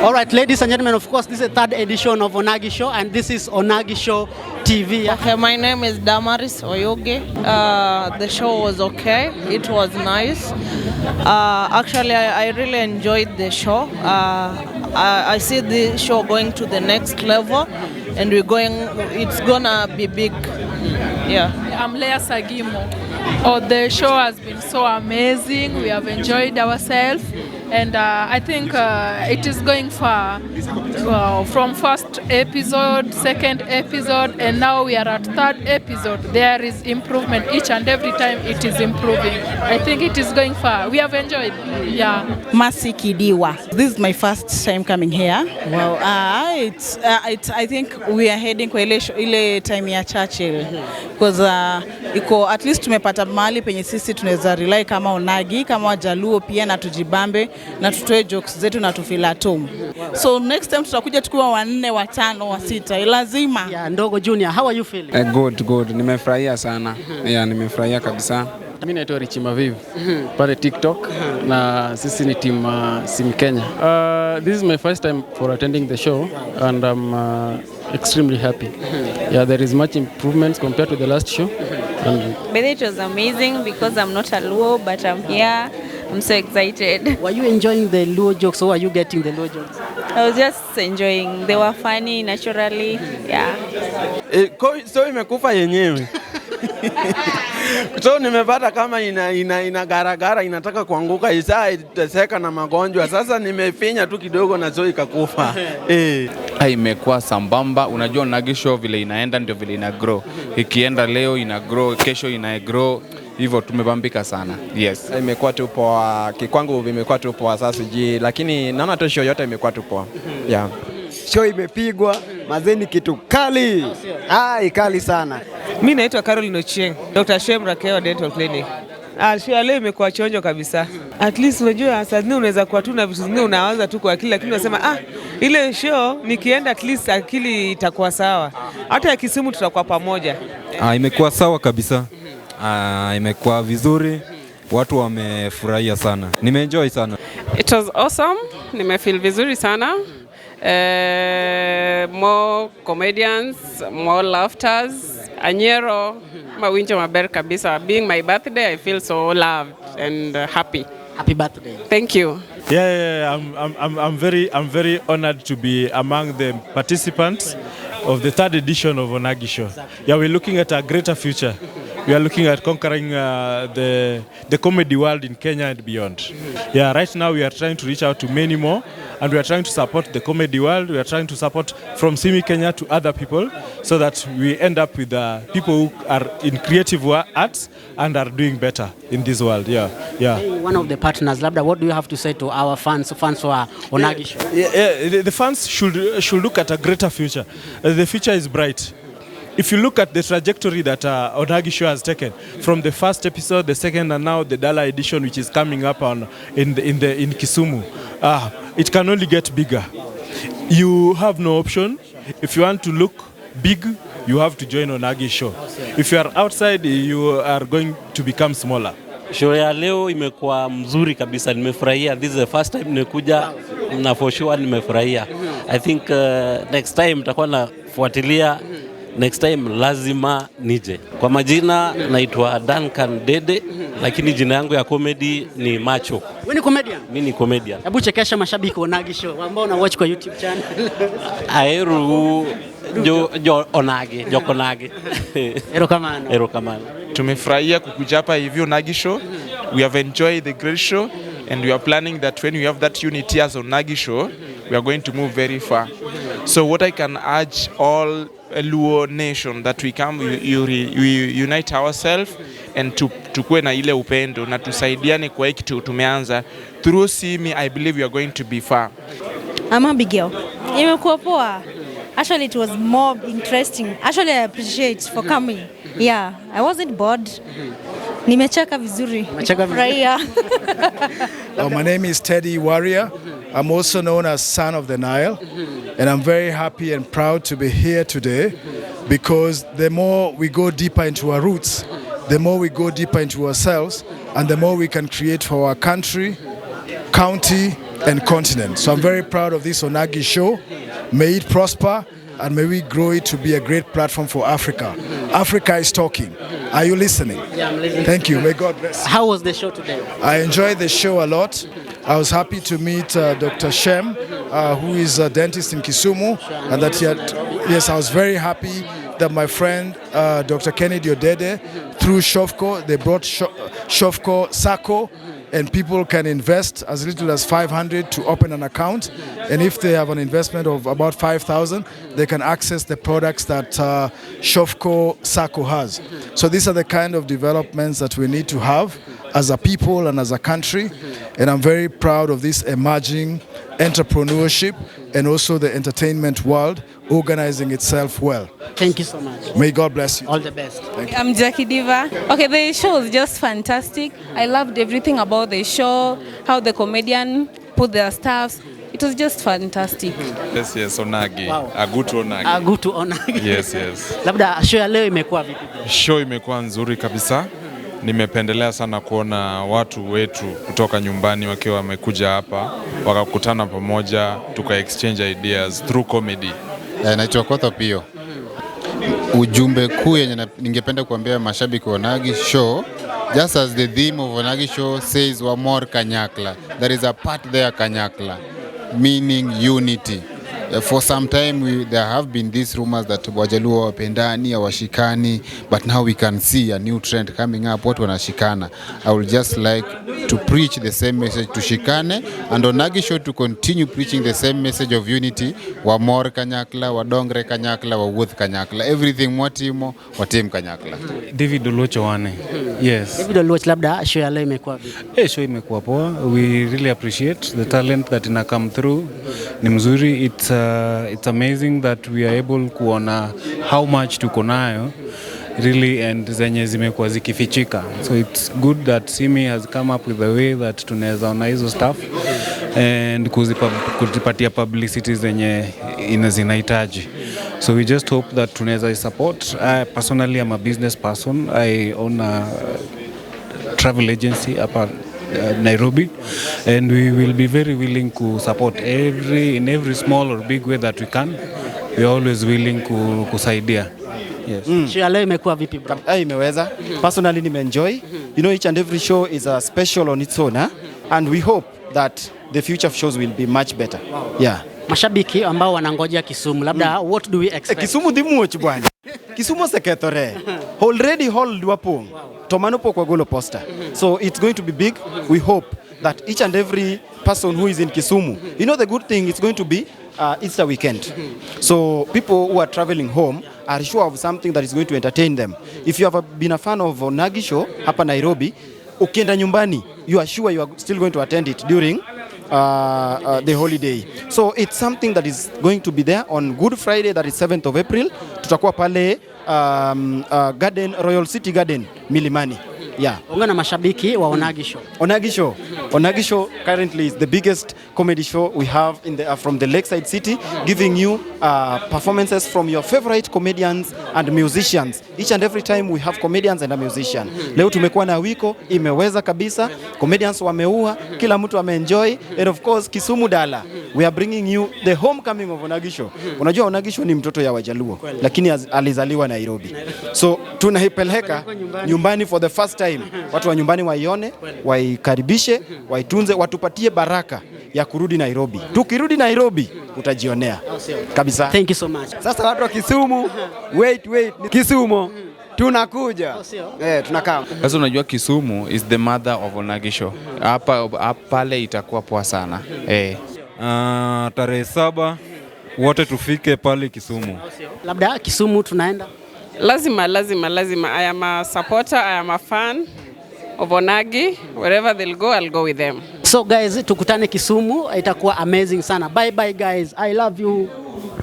All right, ladies and gentlemen, of course, this is the third edition of Onagi Show, and this is Onagi Show TV. Okay, my name is Damaris Oyoge. The show was okay. It was nice. Actually, I really enjoyed the show. I see the show going to the next level, and we're going. It's gonna be big. Yeah. I'm Leah Sagimo. Oh, the show has been so amazing. We have enjoyed ourselves, and I think it is going far. Well, from first episode, second episode, and now we are at third episode. There is improvement each and every time. It is improving. I think it is going far. We have enjoyed. Yeah. Masi Kidiwa. This is my first time coming here. Well, it's, I think we are heading kwa ile time ya Churchill because iko at least tumepata mahali penye sisi tunaweza rely kama Onagi, kama Wajaluo pia, na tujibambe na tutoe jokes zetu na tufeel at home. So next time tutakuja tukiwa wanne, watano, wa sita, lazima. Yeah, Ndogo Junior, how are you feeling? Good, good. Nimefurahia sana. Yeah, nimefurahia kabisa. Mi naitwa Richi Maviv pale TikTok na sisi ni team Sim Kenya. This is my first time for attending the show and I'm extremely happy. Yeah, there is much improvements compared to the last show. And But it was amazing because I'm not a Luo, but I'm here. I'm so excited. Were you enjoying the Luo jokes or were you getting the Luo jokes? I was just enjoying. They were funny naturally. Yeah. E, so imekufa yenyewe, so nimepata kama ina garagara, inataka kuanguka, isaa iteseka na magonjwa. Sasa nimefinya tu kidogo na so ikakufa. Imekuwa sambamba. Unajua Onagi Show vile inaenda ndio vile ina grow. Ikienda leo ina grow, kesho ina grow. Hivyo tumebambika sana. Yes. Imekuwa tu poa kikwangu, imekuwa tu poa sasa sijui, lakini naona tu show yote imekuwa tu poa. Yeah. Show imepigwa mazeni, kitu kali, ai, kali sana. Mi naitwa Caroline Ochieng, Dr. Shem Rakewa Dental Clinic. Ah, show ya leo imekuwa chonjo kabisa. At least unajua saa zingine unaweza kuwa tu na vitu zingine unawaza tu kwa akili, lakini unasema, "Ah, ile show nikienda at least akili itakuwa sawa." Hata ya Kisumu tutakuwa pamoja. Ah, imekuwa sawa kabisa. Ah, imekuwa vizuri, watu wamefurahia sana, nimeenjoy sana. It was awesome. Nimefeel vizuri sana. More comedians, more laughters. Anyiero mawinjo maber kabisa. Being my birthday, I feel so loved and happy. Happy birthday. Thank you. Yeah, I'm very honored to be among the participants of the third edition of Onagi Show. Yeah, we're looking at a greater future. We are looking at conquering the comedy world in Kenya and beyond. Yeah, right now we are trying to reach out to many more, and we are trying to support the comedy world. We are trying to support from Simi Kenya to other people, so that we end up with people who are in creative arts and are doing better in this world. Yeah. One of the partners, labda, what do you have to say to our fans wa Onagi Show? Yeah, the fans should look at a greater future. The future is bright. If you look at the trajectory that Onagi Show has taken from the first episode, the second, and now the Dala edition, which is coming up on in the in Kisumu, it can only get bigger. You have no option. If you want to look big, you have to join Onagi Show. If you are outside, you are going to become smaller. Show ya leo imekuwa mzuri kabisa, nimefurahia. This is the first time nimekuja na for sure nimefurahia. I think next time nitakuwa nafuatilia. Next time lazima nije. Kwa majina naitwa Duncan Dede, lakini jina yangu ya comedy ni Macho. Wewe ni comedian? Mimi ni comedian. Hebu chekesha mashabiki wa Onagi Show ambao una watch kwa YouTube channel. Aeru jo Onagi, jokonagi. Erokamano. Erokamano. Tumefurahia kukuja hapa hivi Onagi Show. We have enjoyed the great show and we are planning that when we have that unity as Onagi Show, we are going to move very far. So what I can urge all Luo nation that we come, we unite ourselves and tukue na ile upendo na tusaidiane kwa hiki kitu tumeanza. Through Simi, I believe we are going to be far. I'm Abigail. Imekuwa poa. Actually, it was more interesting. Actually, I appreciate for coming. Yeah, I wasn't bored. Nimecheka vizuri. Umecheka vizuri. Furahia. My name is Teddy Warrior. I'm also known as Son of the Nile. And I'm very happy and proud to be here today because the more we go deeper into our roots, the more we go deeper into ourselves, and the more we can create for our country, county, and continent. So I'm very proud of this Onagi show. May it prosper and may we grow it to be a great platform for Africa. Africa is talking. Are you listening? Yeah, I'm listening. Thank you. May God bless. How was the show today? I enjoyed the show a lot. I was happy to meet Dr. Shem, who is a dentist in Kisumu, and that he had, yes, I was very happy that my friend Dr. Kennedy Odede, through Shofco, they brought Shofco Sacco, and people can invest as little as 500 to open an account. And if they have an investment of about 5,000, they can access the products that Shofco Sacco has. So these are the kind of developments that we need to have as a people and as a country. And I'm very proud of this emerging entrepreneurship and also the entertainment world organizing itself well. Thank you so much. May God bless you. All the best. Thank you. I'm Jackie Diva. Okay, the show was just fantastic. I loved everything about the show, how the comedian put their stuffs. It was just fantastic. Yes, yes, Onagi. Wow. Agutu Onagi. Agutu Onagi. Yes, yes. Labda show ya leo imekuwa vipi? Show imekuwa nzuri kabisa. Nimependelea sana kuona watu wetu kutoka nyumbani wakiwa wamekuja hapa, wakakutana pamoja, tuka exchange ideas through comedy. Naitwa Kotho Pio. Ujumbe kuu yenye ningependa kuambia mashabiki wa Onagi Show, just as the theme of Onagi Show says, Wamor Kanyakla. There is a part there, Kanyakla, meaning unity. For some time there have been these rumors that Wajaluo wapendani, hawashikani, but now we can see a new trend coming up, watu wanashikana. I would just like to preach the same message, tushikane, and Onagi Show to continue preaching the same message of unity, Wamor Kanyakla, Wadongre Kanyakla, Wawuoth Kanyakla, everything mwatimo, watim Kanyakla. David Oluoch Owane. Yes. David Oluoch, labda show ya leo imekuwa vipi? Show imekuwa poa. We really appreciate the talent that ina come through. Ni mzuri. It's amazing that we are able kuona how much tuko nayo really, and zenye zimekuwa zikifichika. So it's good that Simi has come up with a way that tunaweza ona hizo stuff and kuzipatia publicity zenye zinahitaji. So we just hope that tunaweza support. I personally am a business person. I own a travel agency hapa Nairobi, and we will be very willing to support in every small or big way that we can. We are always willing kusaidia. Yes. Show ya leo imekuwa vipi bro? Imeweza. Personally nimeenjoy. You know, each and every show is a special on its own, huh? And we hope that the future shows will be much better. Wow. Yeah. Mashabiki ambao wanangoja Kisumu, labda what do we expect? Kisumu dhi muoch bwana. Kisumu osekethore. Already hall dwa pong. To mano pok wagolo poster. So it's going to be big. We hope that each and every person who is in Kisumu, you know, the good thing, it's going to be Easter weekend. So people who are traveling home are sure of something that is going to entertain them. If you have been a fan of Onagi Show hapa Nairobi, ukienda nyumbani, you are sure you are still going to attend it during the holiday. So it's something that is going to be there on Good Friday, that is 7th of April. Tutakuwa pale Garden, Royal City Garden, Milimani. Yeah. Ongea na mashabiki wa Onagi Show. Onagi Show. Onagi Show currently is the biggest comedy show we have in the from the Lakeside City, giving you performances from your favorite comedians and musicians. Each and every time we have comedians and a musician. Leo tumekuwa na Wiko, imeweza kabisa. Comedians wameua, kila mtu ameenjoy, and of course Kisumu Dala. We are bringing you the homecoming of Onagi Show. Unajua Onagi Show ni mtoto ya Wajaluo, lakini alizaliwa Nairobi. So tunaipeleka nyumbani for the first time. Watu wa nyumbani waione, waikaribishe, waitunze, watupatie baraka ya kurudi Nairobi. Tukirudi Nairobi utajionea kabisa. Thank you so much. Sasa watu wa Kisumu, wait, Kisumu tunakuja. Tunakaa. Sasa unajua Kisumu is the mother of Onagi Show. Hapa pale itakuwa poa sana. Tarehe 7 wote tufike pale Kisumu. Labda Kisumu tunaenda. Lazima. I am a supporter, I am a fan of Onagi. Wherever they'll go, I'll go with them. So guys, tukutane Kisumu, itakuwa amazing sana. Bye bye guys. I love you.